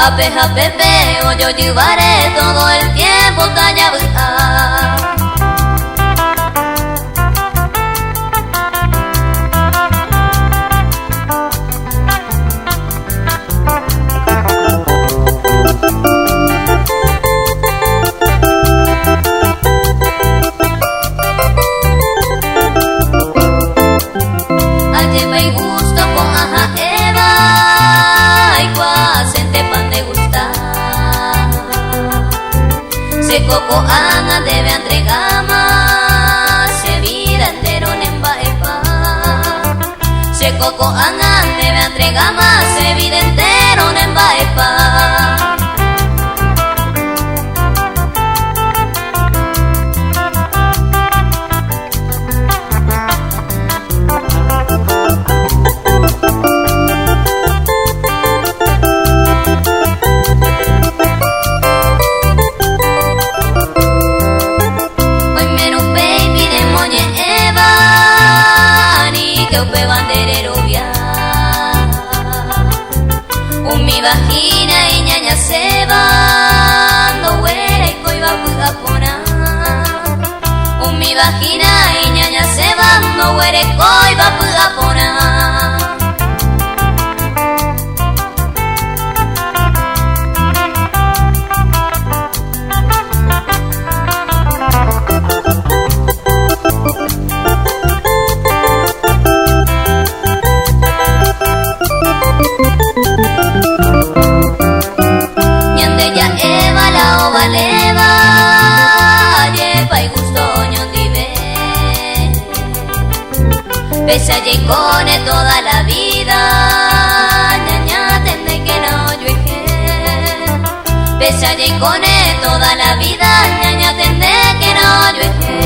Ape ha pepe ojojyvare todo el tiempo tajavy'a. Ajépa igusto ko'ã ha'éva aikuaaséntepa ndegusta. Chéko ko'ág̃a ndéve antregáma che vida entero nemba'epa. Chéko ko'ág̃a ndéve antregáma che vida entero nemba'epa. Oimérõ upéipi nemoñe'ẽva, aníke upéva nde rerovia. Umíva hína iñañaséva, ndoguerekóiva py'aporã. Umíva hína iñañaséva, ndoguerekóiva py'aporã. Ñande ja'éva la ovaléva, ajépa igusto oñondive. Péicha jaikóne toda la vida, ñañatendékena ojuehe. Péicha jaikóne toda la vida, ñañatendékena ojuehe.